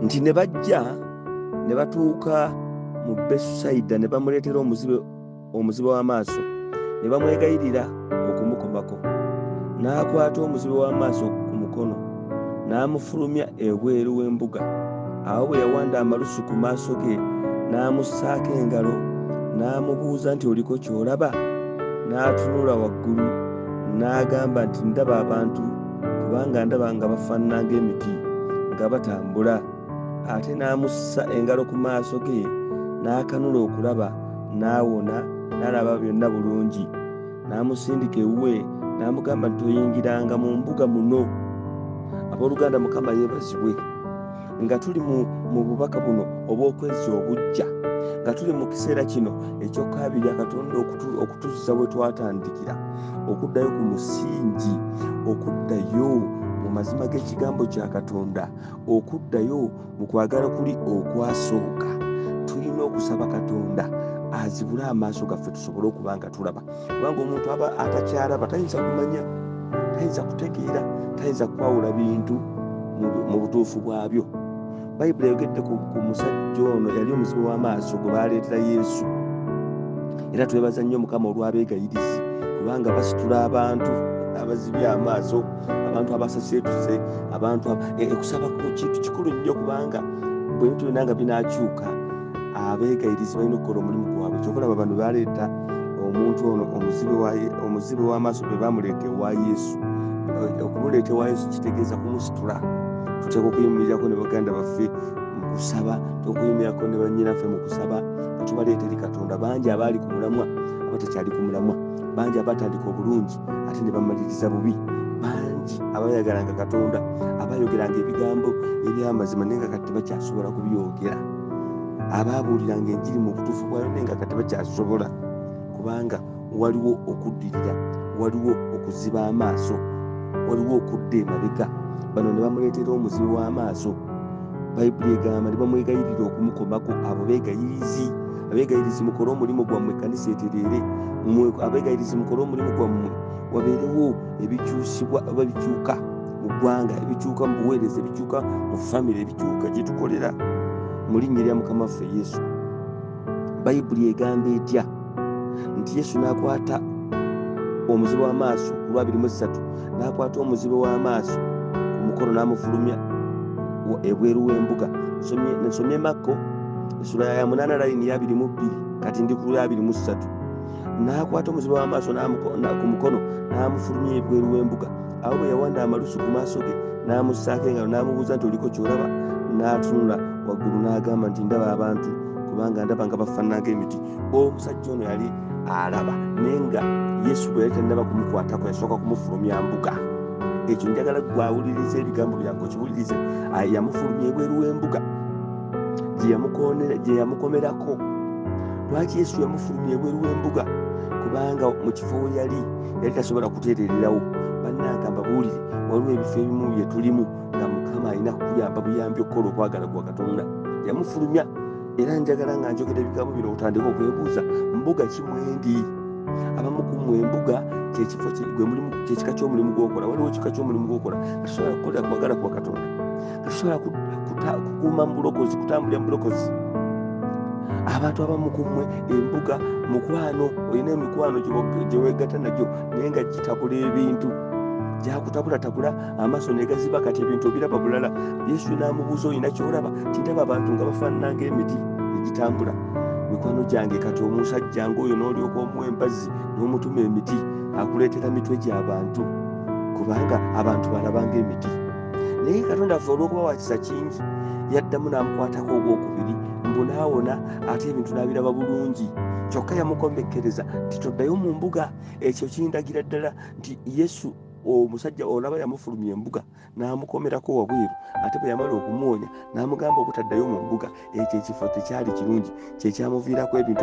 Nti ne bajja ne batuuka mu Besusayida ne bamuleetera omuzibe w'amaaso ne bamwegayirira okumukomako. N'akwata omuzibe w'amaaso ku mukono n'amufulumya ebweru w'embuga. Awo bwe yawanda amalusu ku maaso ge n'amussaako engalo n'amubuuza nti, oliko ky'olaba? N'atunula waggulu n'agamba nti, ndaba abantu, kubanga ndaba nga bafaanana ng'emiti nga batambula. Ate n'amussa engalo ku maaso ge n'akanula okulaba, n'awona n'alaba byonna bulungi. N'amusindika ewuwe n'amugamba nti, toyingiranga mu mbuga muno. Abooluganda, Mukama yeebazibwe. Nga tuli mu bubaka buno obw'okwezza obuggya, nga tuli mu kiseera kino eky'okukaabirira Katonda okutuzza we twatandikira, okuddayo ku musingi, okuddayo mu mazima g'ekigambo kya Katonda, okuddayo mu kwagala kuli okwasooka. Tulina okusaba Katonda azibule amaaso gaffe tusobole okuba nga tulaba, kubanga omuntu aba atakyalaba tayinza kumanya, tayinza kutegeera, tayinza kwawula bintu mu butuufu bwabyo. Bayibuli eyogedde ku musajja ono yali omuzibe w'amaaso gwe baleetera Yesu. Era twebaza nnyo Mukama olw'abeegayirizi, kubanga basitula abantu abazibye amaaso, abantu abasaseetuse, abantu okusaba ku kintu kikulu nnyo, kubanga bwe bintu byonna nga binaakyuka, abeegayirizi balina okukola omulimu gwabwe. Kyova olaba bano baleeta omuntu ono omuzibe w'amaaso bwe bamuleeta ewa Yesu. Okumuleeta ewa Yesu kitegeeza kumusitula. Tuteekwa okuyimirirako ne baganda baffe mu kusaba, okuyimirirako ne bannyinaffe mu kusaba, nga tubaleeta eri Katonda. Bangi abaali ku mulamwa abatakyali ku mulamwa, bangi abatandika obulungi ate ne bamaliriza bubi, bangi abayagalanga Katonda, abayogeranga ebigambo eby'amazima naye nga kati tebakyasobola kubyogera, abaabuuliranga enjiri mu butuufu bwayo naye nga kati tebakyasobola, kubanga waliwo okuddirira, waliwo okuziba amaaso, waliwo okudda emabega. Bano ne bamuleetera omuzibe w'amaaso. Bayibuli egamba ne bamwegayirira okumukomako. Abo beegayirizi. Abeegayirizi, mukole omulimu gwammwe, ekkanisa etereere. Abeegayirizi, mukole omulimu gwammwe, wabeerewo ebikyusibwa oba ebikyuka mu ggwanga, ebikyuka mu buweereza, ebikyuka mu famire, ebikyuka gye tukolera, mu linnya lya Mukama waffe Yesu. Bayibuli egamba etya? Nti Yesu n'akwata omuzibe w'amaaso ku lwa 23, n'akwata omuzibe w'amaaso ku mukono n'amufulumya ebweru w'embuga. Nsomye Makko essula ya 8 layini ya 22, kati ndi ku lwa 23. N'akwata omuzibe w'amaaso ku mukono n'amufulumya ebweru w'embuga. Awo bwe yawanda amalusu ku maaso ge n'amussaako engalo n'amubuuza nti, oliko ky'olaba? N'atunula waggulu n'agamba nti, ndaba abantu, kubanga ndaba nga bafaanana ng'emiti. Omusajja ono yali alaba, naye nga Yesu bwe yali tannaba kumukwatako yasooka kumufulumya mbuga. Ekyo njagala ggwe awuliriza ebigambo byange okiwulirize. Yamufulumya ebweru w'embuga gye yamukomerako. Lwaki Yesu yamufulumya ebweru w'embuga? Kubanga mu kifo we yali, yali tasobola kutereererawo. Bannange, mbabuulire, waliwo ebifo ebimu bye tulimu nga Mukama alina kukuyamba buyambi okukola okwagala kwa Katonda. Yamufulumya. Era njagala nga njogera ebigambo bino otandike okwebuuza, mbuga ki mwendi? Abamu ku mmwe embuga kyekifo gwe mulimu, kyekika ky'omulimu gw'okola. Waliwo ekika ky'omulimu gw'okola nga tosobola kukolera kwagala kwa Katonda, nga tosobola kukuuma mu bulokozi, kutambulira mu bulokozi. Abantu abamu ku mmwe embuga mukwano, olina emikwano gye weegatta nagyo naye nga gitabula ebintu, gyakutabulatabula amaaso ne gaziba, kati ebintu obiraba bulala. Yesu n'amubuuza, olina ky'olaba? Tindaba abantu nga bafaanana ng'emiti egitambula. Mikwano gyange, kati omusajja ng'oyo n'olyoka omuwa embazzi n'omutuma emiti, akuleetera mitwe gy'abantu, kubanga abantu balaba ng'emiti. Naye Katonda waffe olw'okuba wa kisa kingi yaddamu n'amukwatako ogwokubiri, mbu n'awona, ate ebintu n'abiraba bulungi. Kyokka yamukomekkereza nti toddayo mu mbuga. Ekyo kindagira ddala nti Yesu omusajja olaba yamufulumya embuga n'amukomerako wabweru, ate bwe yamala okumuwonya n'amugamba obutaddayo mu mbuga. Ekyo ekifo tekyali kirungi, kyekyamuviirako ebintu.